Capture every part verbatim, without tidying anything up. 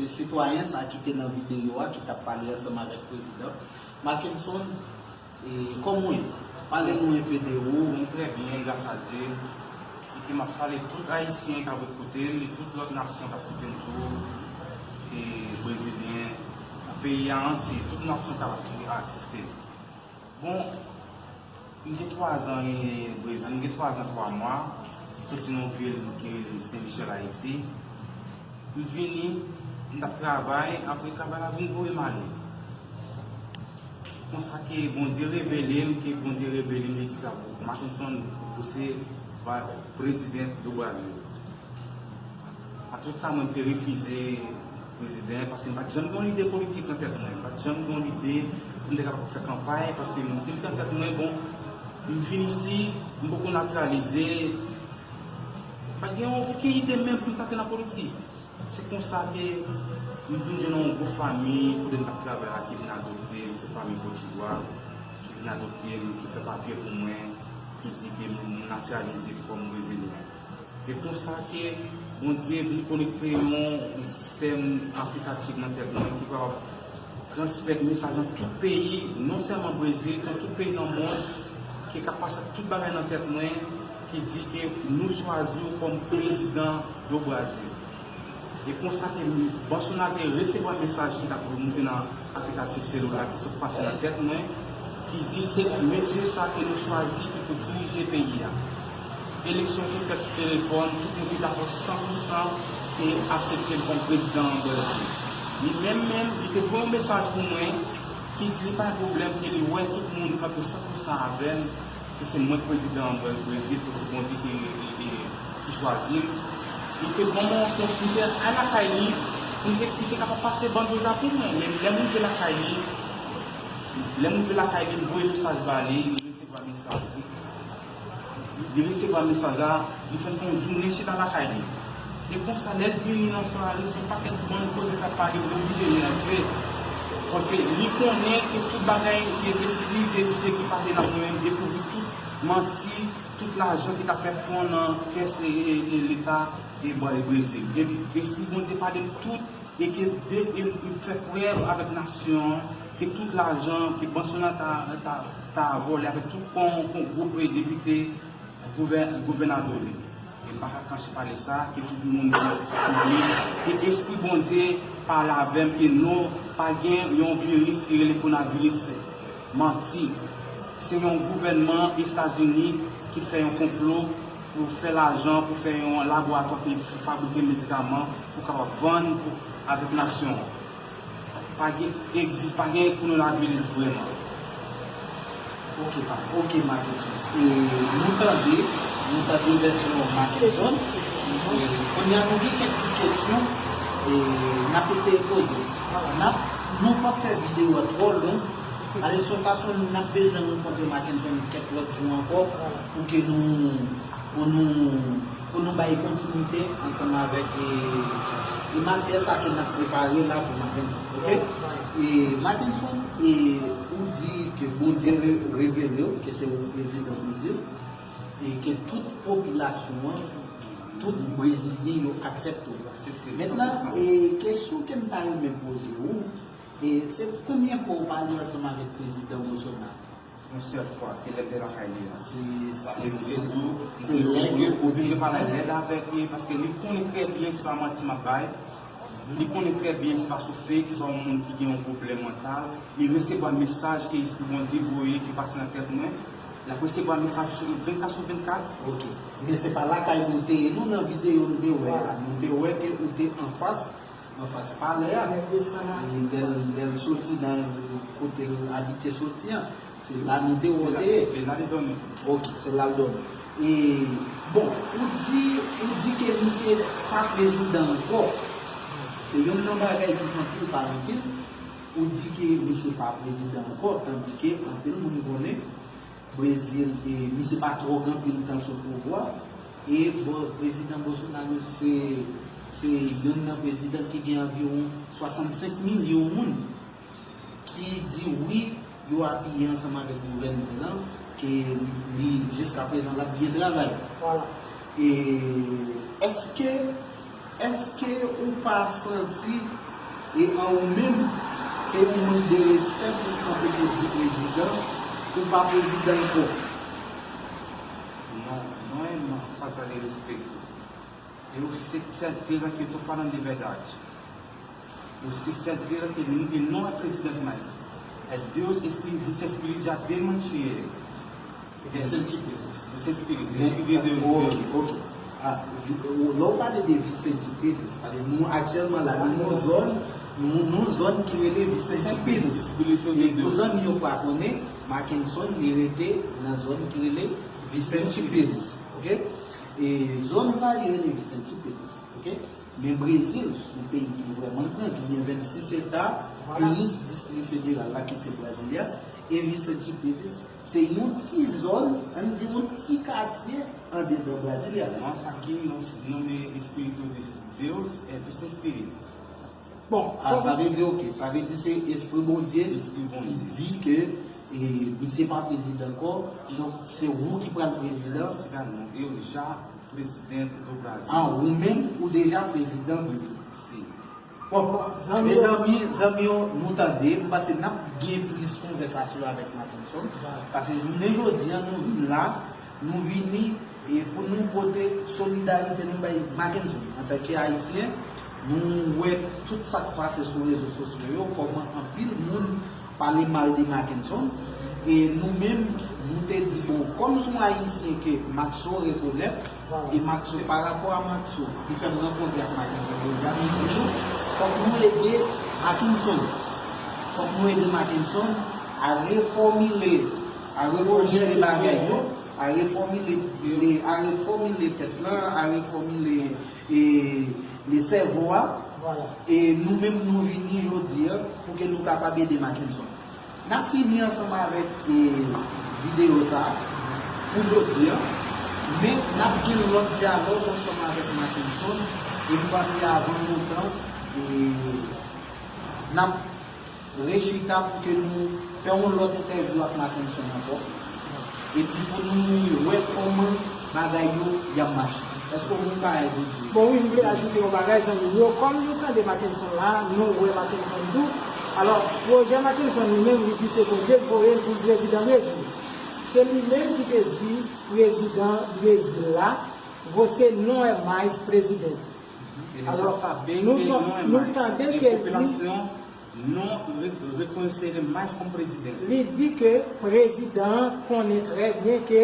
sitwayen sa ki te nan videyo a, ki t ap pale ansanm avèk prezidan. Mackenson, e, kòman w ye? Pale nou enpe de ou. Mwen trè byen, gras a Dye. Epi m ap salye tout Ayisyen k ap koute m, e tout lòt nasyon k ap koute m tou, e Brezilyen, peyi a antye, tout nasyon k ap asiste m. Bon, m gen twazan e Brezil, m gen twazan twa mwa, m soti nan yon vil ki rele Sen Michèl, Ayiti. M vini, m t ap travay, apre travay la vin voye m ale. Konsa ke Bondye revele m, ke Bondye revele m, li di sa, Mackenson, ou se va prezidan do Brazil. A tout sa, mwen te refize prezidan, paske m pa t janm gen yon lide politik nan tèt mwen. M pa t janm gen yon lide pou m te kapab fè kanpay, paske m te mete nan tèt mwen, bon, m vin isi, m poko natiralize, m pa t gen okenn ide menm pou m t antre nan politik. Se konsa ke m vin jwenn yon gwoup fanmi kote m t ap travay la ki vin adopte m, se fanmi Potjigwa, ki vin adopte m, ki fè papye pou mwen, ki di ke m natiralize kòm brezilyen. E konsa ke Bondye vin konekte yon, yon sistèm aplikatif nan tèt mwen ki kapab transmèt mesaj nan tout peyi, non sèlman Brezil, nan tout peyi nan mond, ki ka pase tout bagay nan tèt mwen, ki di ke nou chwazi w kòm prezidan do Brazil. E konsa ke Bolsonaro te resevwa mesaj ki t ap remoute nan aplikatif selila ki sot pase nan tèt mwen, ki di se mesye sa ke nou chwazi ki pou dirije peyi a. Eleksyon ki fèt sou telefòn, tout moun te dakò san pou san e aksepte l kòm prezidan an Brezil. Li menm menm, li te voye yon mesaj pou mwen ki di li pa gen pwoblèm ke li wè tout moun kanpe san pou san avè l, ke se mwen k prezidan an Brezil, ke se Bondye ki, ki, ki, ki chwazi m. Li te ban mwen yon kont, li te al lakay li, pou m te, li te kapab pase bandola pou mwen. Men lè m rive lakay li, lè m rive lakay li, m voye mesaj ba li, li resevwa mesaj li. Li resevwa mesaj la, li fè l fè yon jounen chita lakay li. E konsa, lè l vini nan swa a, li se pakèt bann koze k ap pale, li oblije rantre. Paske li konnen ke tout bagay, li te, li te, li te ki pase la mwen, dekouvri tout manti, tout lajan ki t ap fè fon nan kès e, e, e Leta e Brezil. Epi, Lespri Bondye pale m tout, e ke de, e, e fè prèv avèk nasyon an, ke tout lajan ke Bolsonaro ta, ta, ta vòlè avèk tout kon, kon gwoup depite, gouvè-, gouvènadò li. E m pa ka kanche pale sa, ke tout moun konnen, ke Lespri Bondye pale avè m, ke non, pa gen yon viris ki rele kowonaviris, manti. Se yon gouvènman Etazini ki fè yon konplo pou fè lajan, pou fè yon laboratwa ki fabrike medikaman pou kapab vann pou, avèk nasyon an. Pa gen, egzis, pa gen kowonaviris vrèman. Ok, pa, ok, Mackenson. E nou tande, nou tande vèsyon Mackenson. E kounye a nou gen kèk ti kesyon, e n ap eseye poze. N ap, nou p ap fè videyo a twò long. Paske se yon fason n ap bezwen rankontre Mackenson kèk lòt jou ankò pou ke nou, pou nou, pou nou bay kontinite ansanm avèk, e, e matyè sa ke n ap prepare la pou Mackenson, ok? E Mackenson, e ou di ke Bondye re-, revele w ke se ou prezidan Brezil, e ke tout popilasyon an, tout Brezilyen yo aksepte w. Aksepte m san pou san. Mentnan, e kesyon ke m ta renmen poze w, e se konbyen fwa w pale ansanm avèk prezidan Bolsonaro? Yon sèl fwa, ke lè m te lakay li a. Se sa, e m te di w, se lè ke ou oblije pale lèd avèk li, paske li konnen trè byen se pa manti m ap bay. Li konnen trè byen se pa sou fake, se pa yon moun ki gen yon pwoblèm mantal. Li resevwa mesaj ke Lespri Bondye voye ki pase nan tèt mwen. L ap resevwa mesaj vennkat sou vennkat. Ok. Men se pa lakay nou te ye, non, nan videyo nou te wè a. Nou te wè ke ou te anfas, anfas palè a. E lè l, lè l soti nan kote l abitye soti an, se la nou te wè w te ye. E la li dòmi. Ok, se la l dòmi. E, bon, ou di, ou di ke misye pa prezidan ankò. Se youn nan bagay ki fè anpil pale anpil. Ou di ke misye pa prezidan ankò, tandike anpil moun konnen Brezil, e misye pa twò gen anpil tan sou pouvwa, e bon, prezidan Bolsonaro se, se youn nan prezidan ki gen anviwon swasannsenk milyon moun ki di wi, yo apiye ansanm avèk gouvènman lan, ke li, li, jiskaprezan, l ap byen travay. Vwala. E èske Èske ou pa santi e an ou menm, se yon mank de respè pou w kanpe pou di prezidan, ou pa prezidan ankò? Não, não é uma falta de respeito. Eu se- senti aqui, eu tô falando de verdade. Eu se senti aqui, e não é presidente mais. É Deus, Espírito, Espírito já desmantia ele. Vicente Pires. Vicente Pires, Espírito de Deus. Ok, ok. Ah, vi- o- lè w pale de Vicente Pires, paske nou aktyèlman la, nou nan zòn, nou nan zòn ki rele Vicente Pires. Espírito de E pou Deus. Zanmi yo pa konnen, Mackenson li rete nan zòn ki rele Vicente Pires, ok? E zòn sa li rele Vicente Pires, ok? Men Brezil, se yon peyi ki vrèman gran, ki gen vennsis eta, Pires, distri federal la ki se Brasilia, e Vicente Pires, se yon ti zòn, ann di yon ti katye andedan Brasilia. Nós aqui, nós, nome Espírito de Deus é Vicente Espírito. Bon, Ah, sa vle di, ok, sa vle di se Espri Bondye Espri Bondye. Ki di ke e, misye pa prezidan ankò, donk se ou ki pral prezidan. Siga, não, eu já presidente do Brasil. Ah, ou menm, ou deja prezidan Brezil. Sim. Bon, zanmi yo, mezanmi, zanmi yo, nou tande, m panse n ap gen plis konvèsasyon avèk Mackenson, paske jounen jodi a, nou vin la, nou vini e pou nou pote solidarite nou bay Mackenson. Antanke Ayisyen, nou wè tout sa k pase sou rezo sosyo yo, kòman anpil moun pale mal de Mackenson. E nou menm, nou te di, bon, kòm se yon Ayisyen ke Maxo rekonèt, e Maxo, pa rapò a Maxo, li fè m rankontre ak Mackenson deja, nou di nou, fòk nou ede Mackenson. Fòk nou ede Mackenson a refòmile, a refòmile bagay yo, a refòmile, a refòmile tèt lan, a refòmile e, le sèvo a. E nou menm nou vini jodi a pou ke nou kapab ede Mackenson. N ap fini ansanm avèk e, videyo sa a pou jodi a, men n ap gen lòt dyalòg ansanm avèk Mackenson e m panse avan lontan e, n ap rechita pou ke nou fè yon lòt entèvyou ak Mackenson ankò. Epi pou nou wè kòman bagay yo y ap mache. Èske w konprann bagay yo di? Bon, wi, m vle ajoute yon bagay, zanmi m yo. Kòm nou tande Mackenson la, nou wè Mackenson tou. Alò, pwojè Mackenson li menm, li di se Bondye k voye l pou l prezidan Brezil. Se li menm ki te di prezidan Brezil la, você não é mais presidente. Alò, nou, nou tande ke l di, Non re- reconhecer ele mais como presidente. Li di ke prezidan an konnen trè byen ke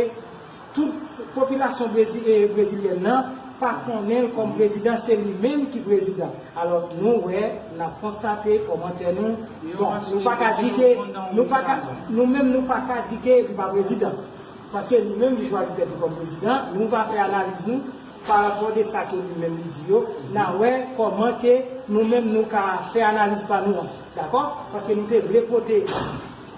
tout popilasyon brezi- e, brezilyèn nan pa konnen l kòm prezidan, se li menm ki prezidan. Alò, nou wè, n ap konstate kòmantè nou. Bon, nou pa ka di ke, nou pa ka, nou menm nou pa ka di ke li pa prezidan. Paske li menm li chwazi tèt li kòm prezidan, nou va fè analiz nou pa rapò de sa ke li menm li di yo, n a wè kòman ke nou menm nou ka fè analiz pa nou an, dakò? Paske nou te vle pote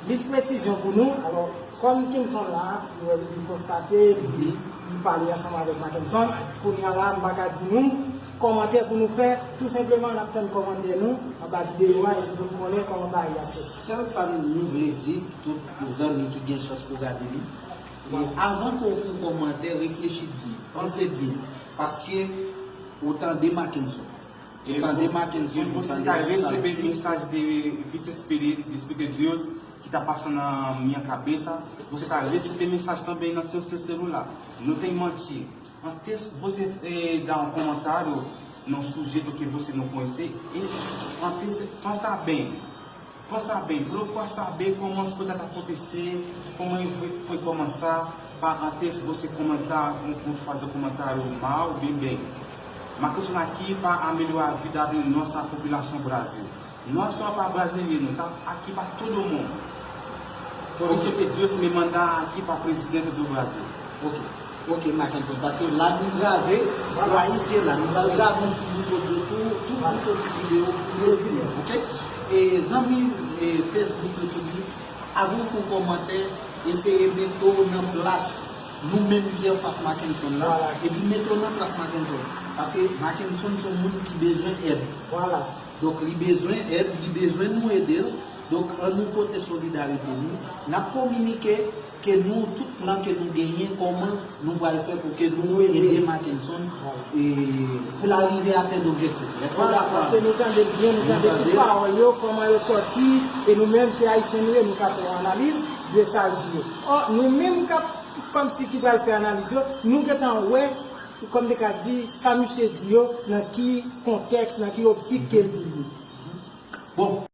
plis presizyon pou nou. Alò, kòm Kenson la, nou wè li konstate, li, li pale ansanm avèk Mackenson. Kounye a la, m pa ka di nou kòmantè pou nou fè, tou senpleman n ap tann kòmantè nou anba videyo a epi pou n konnen kòman bagay ap fèt. Sèl sa nou vle di tout zanmi ki gen chans pou gade li, e avan ke w fè yon kòmantè, reflechi byen, panse byen, paske ou tande Mackenson. Ou tande Mackenson, ou tande tout sa l di. Você está recebendo mensagem de Vice Espírito, de Espírito de Deus, que está passando na minha cabeça. Você está recebendo mensagem também no seu, seu celular. Não tem mentira. Antes você eh, dar um comentário num sujeito que você não conhece, e antes pensa bem. Pensa bem, procura saber como as coisas estão a acontecer, como foi, foi começar, para antes você comentar, um, um, fazer um comentário mal, bem, bem. Uma questão aqui para melhorar a vida da nossa população Brasil. Não é só para brasileiro, tá aqui para todo mundo. Por isso que Deus me manda aqui para presidente do Brasil. Ok, ok, Mackenson, paske la nou grave, pou Ayisyen la, nou pral grave yon ti bout odyo tou, tou bout yon ti videyo pou Brezilyen, ok? E zanmi e Facebook yo tou di, avan w fè yon kòmantè, eseye mete w nan plas nou menm ki anfas Mackenson la, epi mete w nan plas Mackenson. Paske Mackenson se yon moun ki bezwen èd. Donk, li bezwen èd, li bezwen nou ede l. Donk, ann nou pote solidarite nou. N ap kominike Ke nou, tout plan ke nou genyen, kòman nou pral fè pou ke nou ede Mackenson e, pou l arive atenn objektif li. Èske w Vwala, dakò paske nou tande l byen, nou tande tout pawòl yo, kòman yo sòti, e nou menm se Ayisyen nou ye, nou ka fè yon analiz de sa l di yo. Ò, nou menm k ap kòmsi ki pral fè analiz yo, nou gentan wè, kòm te ka di, sa misye di yo, nan ki kontèks, nan ki optik ke l di l yo. Bon,